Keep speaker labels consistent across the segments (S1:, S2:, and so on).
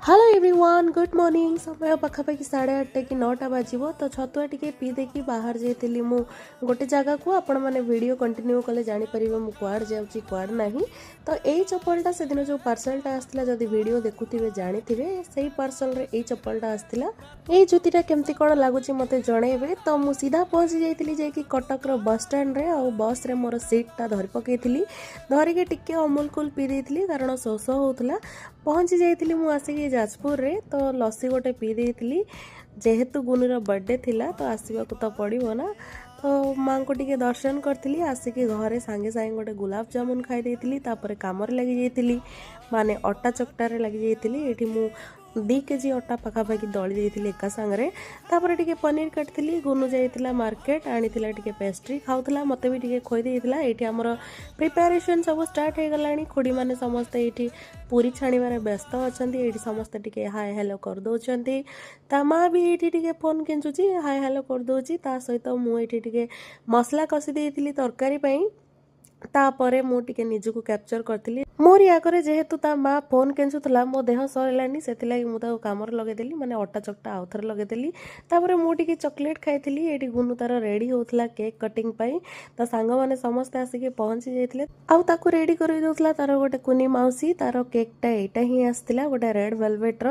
S1: Hello everyone, good morning. ସମୟ ପାଖାପାଖି 8:30 କି 9ଟା ବାଜିବ। ତ ଛତୁଆ ଟିକେ ପିଇ ଦେଇକି ବାହାରି ଯାଇଥିଲି ମୁଁ ଗୋଟେ ଜାଗାକୁ। ଆପଣମାନେ ଭିଡ଼ିଓ କଣ୍ଟିନ୍ୟୁ କଲେ ଜାଣିପାରିବେ ମୁଁ କୁଆଡ଼େ ଯାଉଛି କୁଆଡ଼େ ନାହିଁ। ତ ଏଇ ଚପଲଟା ସେଦିନ ଯେଉଁ ପାର୍ସଲଟା ଆସିଥିଲା, ଯଦି ଭିଡ଼ିଓ ଦେଖୁଥିବେ ଜାଣିଥିବେ, ସେଇ ପାର୍ସଲରେ ଏଇ ଚପଲଟା ଆସିଥିଲା। ଏଇ ଜୁତିଟା କେମିତି କ'ଣ ଲାଗୁଛି ମୋତେ ଜଣେଇବେ। ତ ମୁଁ ସିଧା ପହଞ୍ଚି ଯାଇଥିଲି ଯାଇକି କଟକର ବସ୍ ଷ୍ଟାଣ୍ଡରେ, ଆଉ ବସ୍ରେ ମୋର ସିଟ୍ଟା ଧରି ପକେଇଥିଲି। ଧରିକି ଟିକେ ଅମୁଲ କୁଲ ପିଇ ଦେଇଥିଲି, କାରଣ ଶୋଷ ହେଉଥିଲା। ପହଞ୍ଚି ଯାଇଥିଲି ମୁଁ ଆସିକି ଯାଜପୁରରେ, ତ ଲସି ଗୋଟେ ପିଇ ଦେଇଥିଲି। ଯେହେତୁ ଗୁନୁର ବର୍ଥଡେ ଥିଲା, ତ ଆସିବାକୁ ତ ପଡ଼ିବ ନା। ତ ମାଆଙ୍କୁ ଟିକେ ଦର୍ଶନ କରିଥିଲି। ଆସିକି ଘରେ ସାଙ୍ଗେ ସାଙ୍ଗେ ଗୋଟେ ଗୁଲାବଜାମୁନ ଖାଇ ଦେଇଥିଲି। ତାପରେ କାମରେ ଲାଗିଯାଇଥିଲି, ମାନେ ଅଟା ଚକଟାରେ ଲାଗିଯାଇଥିଲି। ଏଇଠି ମୁଁ 2 କେଜି ଅଟା ପାଖାପାଖି ଦଳି ଦେଇଥିଲି ଏକା ସାଙ୍ଗରେ। ତାପରେ ଟିକେ ପନିର କାଟିଥିଲି। ଗୁନୁ ଯାଇଥିଲା ମାର୍କେଟ, ଆଣିଥିଲା ଟିକେ ପେଷ୍ଟ୍ରି, ଖାଉଥିଲା, ମୋତେ ବି ଟିକେ ଖୋଇ ଦେଇଥିଲା। ଏଇଠି ଆମର ପ୍ରିପାରେସନ୍ ସବୁ ଷ୍ଟାର୍ଟ ହେଇଗଲାଣି। ଖୁଡ଼ିମାନେ ସମସ୍ତେ ଏଇଠି ପୁରୀ ଛାଣିବାରେ ବ୍ୟସ୍ତ ଅଛନ୍ତି। ଏଇଠି ସମସ୍ତେ ଟିକେ ହାଏ ହ୍ୟାଲୋ କରିଦେଉଛନ୍ତି। ତା ମା ବି ଏଇଠି ଟିକେ ଫୋନ୍ କେଞ୍ଚୁଛି, ହାଏ ହ୍ୟାଲୋ କରିଦେଉଛି। ତା ସହିତ ମୁଁ ଏଇଠି ଟିକେ ମସଲା କଷି ଦେଇଥିଲି ତରକାରୀ ପାଇଁ। ତାପରେ ମୁଁ ଟିକେ ନିଜକୁ କ୍ୟାପଚର କରିଥିଲି। ମୋରି ଆଗରେ ଯେହେତୁ ତା ମା ଫୋନ୍ କେଞ୍ଚୁଥିଲା, ମୋ ଦେହ ସରିଲାନି, ସେଥିଲାଗି ମୁଁ ତାକୁ କାମରେ ଲଗେଇଦେଲି, ମାନେ ଅଟା ଚକଟା ଆଉ ଥରେ ଲଗେଇଦେଲି। ତାପରେ ମୁଁ ଟିକେ ଚକୋଲେଟ୍ ଖାଇଥିଲି। ଏଇଠି ଗୁନୁ ତାର ରେଡ଼ି ହେଉଥିଲା କେକ୍ କଟିଂ ପାଇଁ। ତା ସାଙ୍ଗମାନେ ସମସ୍ତେ ଆସିକି ପହଞ୍ଚି ଯାଇଥିଲେ, ଆଉ ତାକୁ ରେଡ଼ି କରି ଦେଉଥିଲା ତାର ଗୋଟେ କୁନି ମାଉସୀ। ତାର କେକ୍ଟା ଏଇଟା ହିଁ ଆସିଥିଲା, ଗୋଟେ ରେଡ୍ ଭେଲଭେଟ୍ର।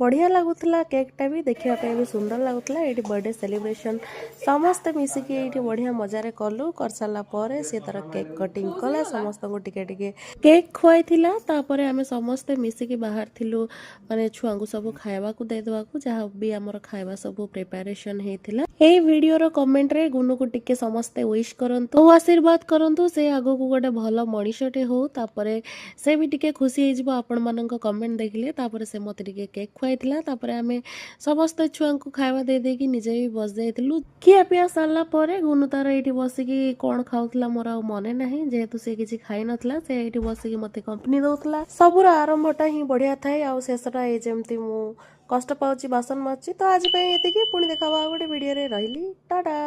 S1: ବଢ଼ିଆ ଲାଗୁଥିଲା, କେକ୍ଟା ବି ଦେଖିବା ପାଇଁ ବି ସୁନ୍ଦର ଲାଗୁଥିଲା। ଏଇଠି ବର୍ଥଡେ ସେଲିବ୍ରେସନ୍ ସମସ୍ତେ ମିଶିକି ଏଇଠି ବଢ଼ିଆ ମଜାରେ କଲୁ। କରିସାରିଲା ପରେ ସେ ତାର କେକ୍ କଟିଂ କଲା, ସମସ୍ତଙ୍କୁ ଟିକେ ଟିକେ କେକ୍ ଖୁଆଇଥିଲା। ତାପରେ ଆମେ ସମସ୍ତେ ମିଶିକି ବାହାରିଥିଲୁ, ମାନେ ଛୁଆଙ୍କୁ ସବୁ ଖାଇବାକୁ ଦେଇଦେବାକୁ, ଯାହା ବି ଆମର ଖାଇବା ସବୁ ପ୍ରିପାରେସନ୍ ହେଇଥିଲା। ଏଇ ଭିଡ଼ିଓର କମେଣ୍ଟରେ ଗୁନୁକୁ ଟିକେ ସମସ୍ତେ ୱିଶ୍ କରନ୍ତୁ ଓ ଆଶୀର୍ବାଦ କରନ୍ତୁ, ସେ ଆଗକୁ ଗୋଟେ ଭଲ ମଣିଷଟେ ହଉ। ତାପରେ ସେ ବି ଟିକେ ଖୁସି ହେଇଯିବ ଆପଣମାନଙ୍କ କମେଣ୍ଟ ଦେଖିଲେ। ତାପରେ ସେ ମୋତେ ଟିକେ କେକ୍ ଖୁଆଇଥିଲା। ତାପରେ ଆମେ ସମସ୍ତେ ଛୁଆଙ୍କୁ ଖାଇବା ଦେଇ ଦେଇକି ନିଜେ ବି ବସି ଯାଇଥିଲୁ। ଖିଆ ପିଆ ସରିଲା ପରେ ଗୁନୁ ତାର ଏଇଠି ବସିକି କ'ଣ ଖାଉଥିଲା ମୋର ଆଉ ମନେ ନାହିଁ। ଯେହେତୁ ସେ କିଛି ଖାଇନଥିଲା, ସେ ଏଇଠି ବସିକି ମୋତେ କମ୍ପାନୀ ଦଉଥିଲା। ସବୁର ଆରମ୍ଭଟା ହିଁ ବଢ଼ିଆ ଥାଏ, ଆଉ ଶେଷଟା ଏଇ ଯେମିତି ମୁଁ କଷ୍ଟ ପାଉଛି, ବାସନ ମାଜୁଛି। ତ ଆଜି ପାଇଁ ଏତିକି। ପୁଣି ଦେଖା ହବ ଆଉ ଗୋଟେ ଭିଡ଼ିଓରେ। ରହିଲି, ଟାଟା।